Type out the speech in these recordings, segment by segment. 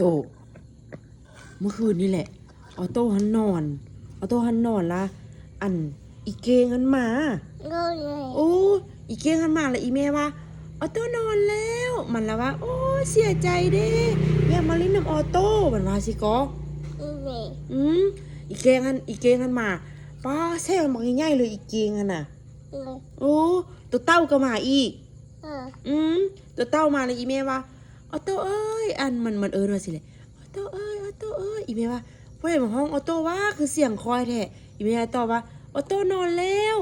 ໂຕ ມື້ຄືນນີ້ແຫຼະ ອໍໂຕ້ຫັ້ນນອນ ອໍໂຕ້ຫັ້ນນອນລະ ອັນ ອີເກງຫັ້ນມາ. ໂອ້ຍ ໂອ້ ອີເກງຫັ້ນມາລະ ອີແມ່ວ່າ ອໍໂຕ້ນອນແລ້ວ. ມັນລະວ່າ ໂອ້ຍ ເສຍໃຈເດ້ ຢາກມາຫຼິ້ນນຳອໍໂຕ້ ມັນວ່າຊີ້ກໍ. ອືມ ອີແກງຫັ້ນ ອີເກງຫັ້ນມາ ປ້າ ແຊວບັກໃຫຍ່ເລີຍ ອີເກງຫັ້ນນະ. ໂອ້ ໂຕເຕົ່າກໍມາອີກ. ອືມ ໂຕເຕົ່າມາລະ ອີແມ່ວ່າ ອໍໂຕ້ເອີຍ ອັນ ມັນ ມັນເອີ້ນວ່າຊີ້ແຫຼະ ອໍໂຕ້ເອີຍ ອໍໂຕ້ເອີຍ. ອີແມ່ວ່າ ຜູ້ໃດມາຮ້ອງອໍໂຕ້ວະ ຄືສຽງຂ້ອຍແທ້. ອີແມ່ຕອບວ່າ ອໍໂຕ້ນອນແລ້ວ.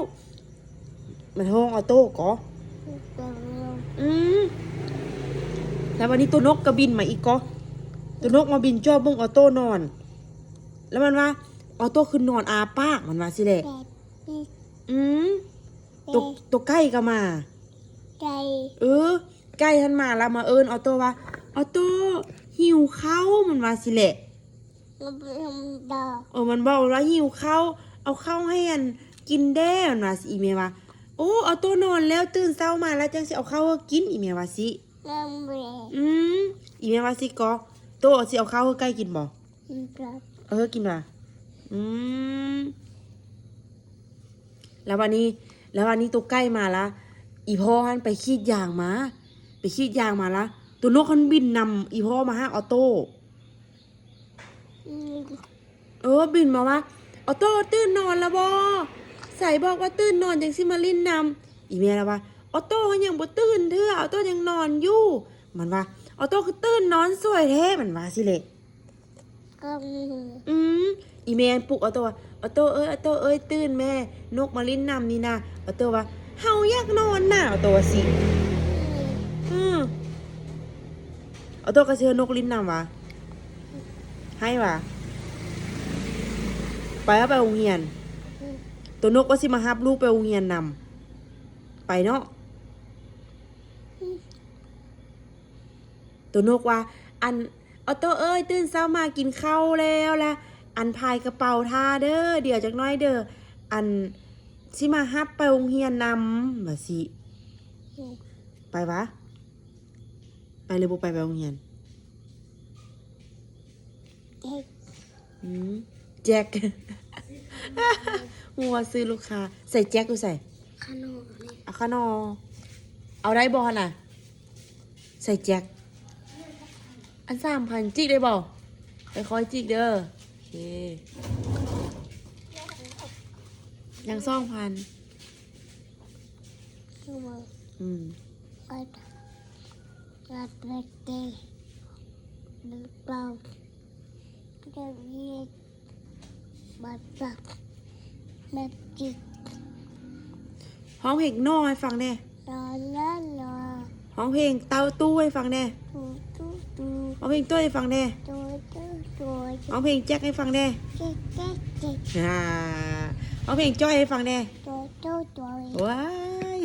ມັນຮ້ອງອໍໂຕ້ກໍ. ອືມ ແລ້ວບາດນີ້ໂຕນົກກໍບິນມາອີກກໍ. ໂຕນົກມາບິນຈອບເບິ່ງອໍໂຕ້ນອນ ແລ້ວມັນວ່າ ອໍໂຕ້ຄືນອນອ້າປາກ ມັນວ່າຊີ້ແຫຼະ. ອືມ ໂຕ ໂຕໄກ່ກໍມາ. ໄກ່ ເອີ ໄກ່ຫັ້ນມາລະ ມາເອີ້ນອໍໂຕ້ວ່າ ອໍໂຕ້ ຫິວເຂົ້າ ມັນວ່າຊີ້ແຫຼະ. ເອີ ມັນບອກວ່າຫິວເຂົ້າ ເອົາເຂົ້າໃຫ້ອັນກິນແດ່ ມັນວ່າຊີ້. ອີແມ່ວ່າ ໂອ້ ອໍໂຕ້ນອນແລ້ວ ຕື່ນເຊົ້າມາແລ້ວຈັ່ງຊິເອົາເຂົ້າໃຫ້ກິນ ອີແມ່ວ່າຊີ້. ອືມ ອີແມ່ວ່າຊີ້ກໍ. ໂຕ້ຊິເອົາເຂົ້າໃຫ້ໄກ່ກິນບໍ່? ເອີ ກິນວ່າ. ອືມ ແລ້ວບາດນີ້ ແລ້ວບາດນີ້ໂຕໄກ່ມາລະ ອີພໍ່ຫັ້ນໄປສີດຢາງມາ ໄປສີດຢາງມາລະ ໂຕນົກຫັ້ນບິນນຳອີພໍ່ມາຫາອໍໂຕ້. ອືມ ເອີ ບິນມາວ່າ ອໍໂຕ້ຕື່ນນອນລະບໍ່? ໃສບອກວ່າຕື່ນນອນຈັ່ງຊິມາຫຼິ້ນນຳ. ອີແມ່ລະວ່າ ອໍໂຕ້ຍັງບໍ່ຕື່ນເທື່ອ ອໍໂຕ້ຍັງນອນຢູ່. ມັນວ່າ ອໍໂຕ້ຄືຕື່ນນອນສວຍແທ້ ມັນວ່າຊີ້ແຫຼະ. ອືມ ອີແມ່ປຸກອໍໂຕ້ວ່າ ອໍໂຕ້ເອີຍ ອໍໂຕ້ເອີຍ ຕື່ນແມ້ ນົກມາຫຼິ້ນນຳນີ້ນະ. ອໍໂຕ້ວ່າ ເຮົາຢາກນອນນະ ອໍໂຕ້ວ່າຊີ້. ອືມ ອໍໂຕ້ກໍຊິເອົານົກຫຼິ້ນນຳຫວາ ໃຫ້ຫວາ. ໄປ ເອົາໄປໂຮງຮຽນ. ໂຕນົກວ່າຊິມາຮັບລູກໄປໂຮງຮຽນນຳ ໄປເນາະ. ໂຕນົກວ່າ ອັນ ອໍໂຕ້ເອີຍ ຕື່ນເຊົ້າມາກິນເຂົ້າແລ້ວລະ ອັນ ພາຍກະເປົາຖ້າເດີ ດຽວຈັກໜ້ອຍເດີ ອັນ ຊິມາຮັບໄປໂຮງຮຽນນຳ ວ່າຊີ້. ອືມ ໄປຫວາ ໄປຫຼືບໍ່ໄປ ໄປໂຮງຮຽນ? ແຈັກ ອືມ ແຈັກ ຮູ້ວ່າຊື່ລູກຄ້າ. ໃສ່ແຈັກຢູ່ໃສ? ຂະໜໍ່ນີ້ ເອົາຂະໜໍ່ ເອົາໄດ້ບໍ່ຫັ້ນນະ? ໃສ່ແຈັກ ອັນສາມພັນ ຈິກໄດ້ບໍ່? ຄ່ອຍໆຈິກເດີ. ໂອເຄ ຍັງສອງພັນ. ອືມ ຮ້ອງເພງໜໍ່ໃຫ້ຟັງແດ່. ຮ້ອງເພງເຕົ້າຕູ້ໃຫ້ຟັງແດ່. ຮ້ອງເພງໂຕ້ໃຫ້ຟັງແດ່. ຮ້ອງເພງແຈັກໃຫ້ຟັງແດ່. ຮ້ອງເພງຈ້ອຍໃຫ້ຟັງແດ່. ວ້າຍ.